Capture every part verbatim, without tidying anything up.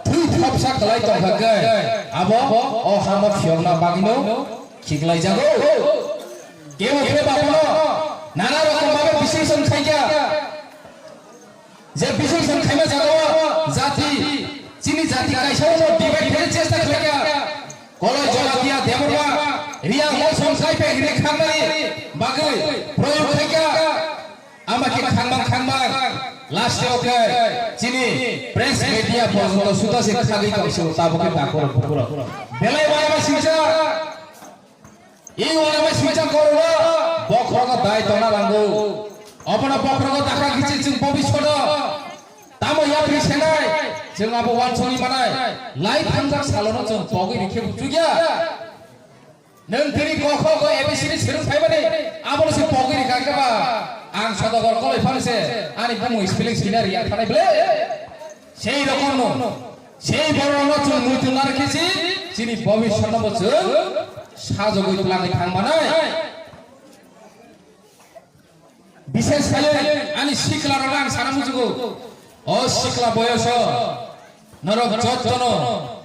Thwi thopsa kwlai tongkha khe abo o hamo phiyokna bagwino khiklaijago. Kebo khe babono nana rokom babe bising song khaikha. Je bising song khaima jagao jati, chini jati kaisa ulo divide khaina chesta khlaikha. Koloi Jamatia Debbarma, Riya Molsom Kaipe hwnwi khangnani bagwi proyog khaikha. Ama khe khangmang khangmang last o khe chini press media porjonto suda se khagwi tong se tabuk khe dakor bukuro. Belai waiba singsa. I waiba singsa korwa bokhrogo dai tongna nango. Obono bokhrogo dakha gichi chwng bobishodo. Tamo yapri senai chwng abo wansongwi manai. Lai thangjak salono chwng pogwi rikhe buchugya. Nwng tini kokho ko A B C D swrwng phaimani, abono se pogwi rikha khe ba, ang Sodagor koloi phano se ani bumung spelling sina riya thanai ble. Sei rokomno, sei borokno chwng muitu narwkhe si, chini bobiswatno bo chwng sajogwi twlangwi thang manai. Bishesh khlaiwi ani sikla rok ang sana muchugo. O sikla boyoso norok jottono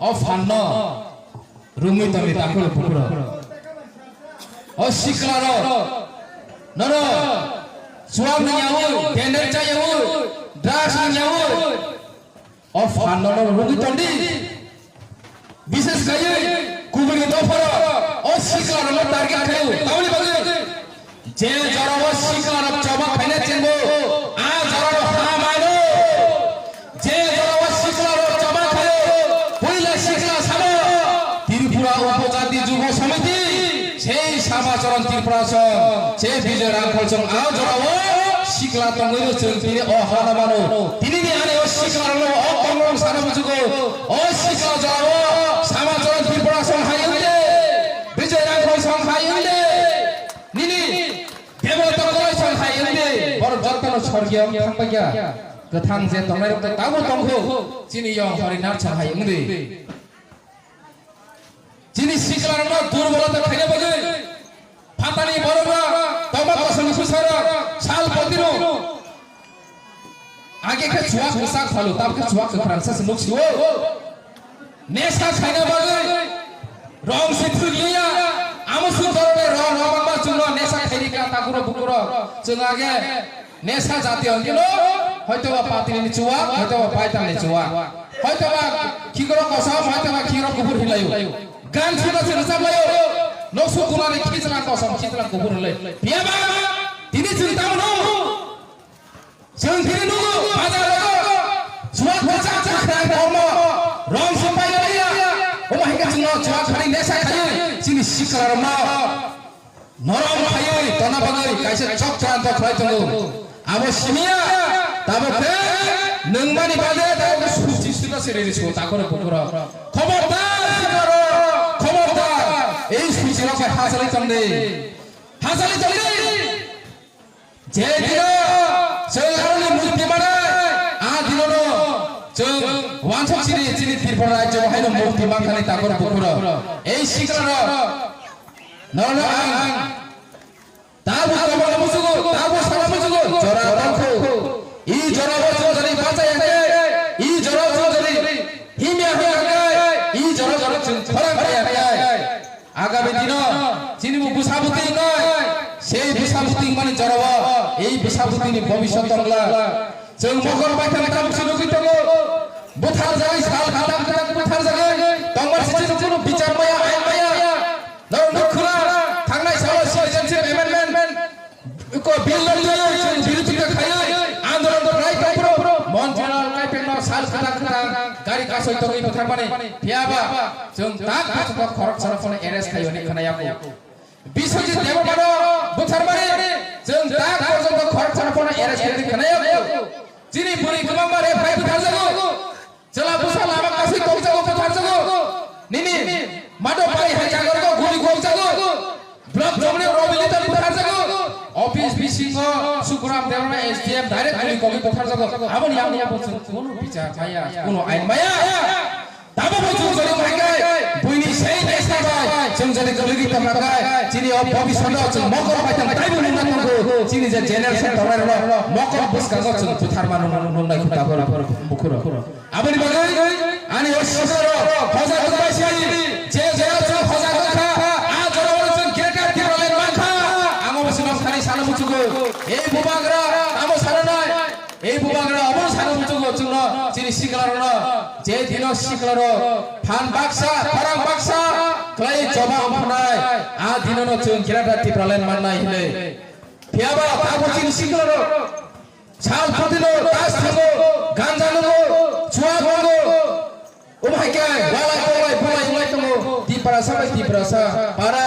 o phanno rumwi tongwi takhuk bukhuk rok. O sikla rok norok chuak nangyawi, tender chayawi, drugs nangyawi. O phanno no rwgwi tondi. Bishesh khaiwi kubuni dopharo o sikla rokno target khaio. Tamoni bagwi je jorao sikla rok choba khaina chengo, a jorao ha mano. Je jorao sikla rok choba khaio, puila sikla sabo Tripura Upojati Jubo Samiti. Sei Samacharan Tripura song, sei Bijoy Rangkhol song, a jorao sikla tongwi no chwng tini o hano mano. Tini ni ani o sikla rokno o kongkong sana muchugo. O sikla jorao Samacharan Tripura song hai wngde, Bijoy Rangkhol song hai wngde, nini Debota Koloi song hai wngde. Borok jotono sorgiyo wng thang bagya. Kwthang je tongnai rok tabuk tongkhu. Chini yong Horinath song hai wngde. Chini sikla rokno durbolota khaina bagwi phatani borok rok tongma kosong kusai rok sal potino age khe chuak kwchak phalo, tab khe chuak kwkhrang sa se nuk sio. Nesa khaina bagwi rong se thwk liya, amo suk dorone rong rong ma chwngno nesa khairi ka takuro bukuro chwng age. Nesa jati wngkhe no, hoito ba patini ni chuwak, hoito ba paitan ni chuwak, hoito ba khikoro kosom, hoito ba khikoro kubur hinlaio. Gan suna se rwchap laio. Noksuk kunani khichlang kosom, khichlang kubur hinlai. Phiya ba, tini chwng tamo no. Chwng tini nugo, bazar rogo. Chuwak bwchak chwng khwrai kormo. Rong se pailaiya. Omo hai khe chwngno chuwak khani nesa khaiwi chini sikla rokno norom khaiwi tongna bagwi kaisa chokranto khlai tongo. Abo simiya, tabuk khe nwngmani baje tabuk khe suchi suda se riri suo takoro bukuro. Khobordar sikla rok, khobordar, ei suchi rok bai hachali tongdi. Hachali tongdi. Je dino chwng aroni mukti manai, a dinono chwng wansuk chini, chini Tripura rajyo haino mukti mankhani takoro bukuro. Ei sikla rok, nono ang Tabuk tongmani musugo, tabuk sana musugo, jora tongkhu. I jora bo chwng jani bachai ya khe, i jora chwng jani himya himya khe, i jora jora chwng khorang khaya khe. Agami dino chini bo bwsa bwtwi wngnai, sei bwsa bwtwi wngmani jora o, ei bwsa bwtwi ni bobiswt tongla. Chwng mokol bai thang thang se nugwi tongo. Bwthar jagwi sal kwthang kwthang bwthar jagwi tongmani se chini kunu bichar maya, ain maya. Norok nukkha na, thangnai salo citizenship amendment ko bill no twiwi chwng birodita khaiwi andolon khlai tongphuru Montreal kaipengno sal kwthang kwthang gari kasoi tongwi bwtharmani. Phiyaba chwng tak pathokgo khoroksa rokno arrest khaiwi hwnwi khwnayago. Biswajit Debbarmano bwtharmani chwng tak porjonto khoroksa rokno arrest khaiwi hwnwi khwnayago. Chini bwrwi kwbangma rep khai bwtharjago. Chwla bwsa lama kasui tongjago, bwtharjago. Nini mado pai hai jagargo guli gokjago. Block chomni Robi Litan bwtharjago. Office bisingo Sukuram Debbarma S D M direct guli gogwi bwtharjago. Aboni yakni abo chwng kunu bichar maya, kunu ain maya. Tamo bo chwng jori maikai, buini sei nesa bai. Chwng jodi kwlwigwi tongkha khe, chini o bobiswt o chwng mokol bai tong taibo nungna tongo, chini je generation tongnai rok mokol bwskango chwng butharma nung-, nungnai khuta borok bukhuro. Aboni bagwi ani o sikla rok hoja tongbai si, je jora chwng hoja tongkha, a jora o chwng greater Tipraland mankha, ang obo se nong thani sana muchungo. Ei bubagra amo sana nai. Ei bubagra obo sana muchungo chwngno chini siklarokno je dino siklarok phan baksa, khorang baksa khlai choba ongkhanai, a dinono chwng greater Tipraland mannai hinwi. Phiyaba tabuk chini siklarok sal putino tas thango, ganja nungo, chua nungo, Omo hai khe walai tolai bulai wngwi tongo, Tiprasa bai Tiprasa para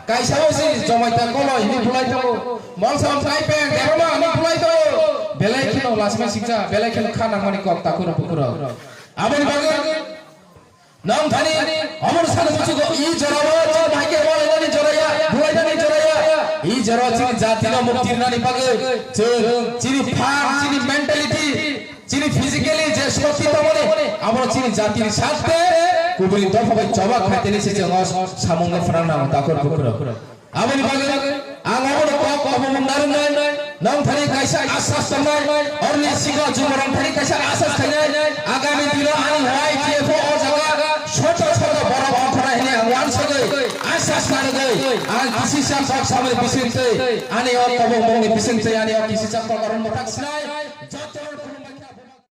kaisa o si Jomaita Koloi hinwi bulai tongo, Molsom Kaipeng Debbarma hinwi bulai tongo, belai kheno lasmai siksa, belai kheno kha nangmani kok takhurok bukhurok. Aboni bagwi nong thani omono sano muchugo, i jorao chwng hai khe walainani joraya, bulainani joraya, i jorao chini jatino mukti rwnani bagwi chwng chini phan, chini mentality, Chini physically je shokti tongmani, abo chini jatini sakte kubuni dopha bai choba khaiteni se chwng o samungno phrang nango takhur bukhurok. Aboni bagwi ang abono kok obo mung narwknai, nong thani kaisa asas tongnai, orni sikla jumarang thani kaisa asas khainai, agami dino ani Y T F o o jaga soto soto borok ongkhornai hwnwi ang wansugwi asas narwgwi ang kisisa kok samani bisingtwi ani o kobong bongni bisingtwi ani o kisisa kok aroni mwthak sinai.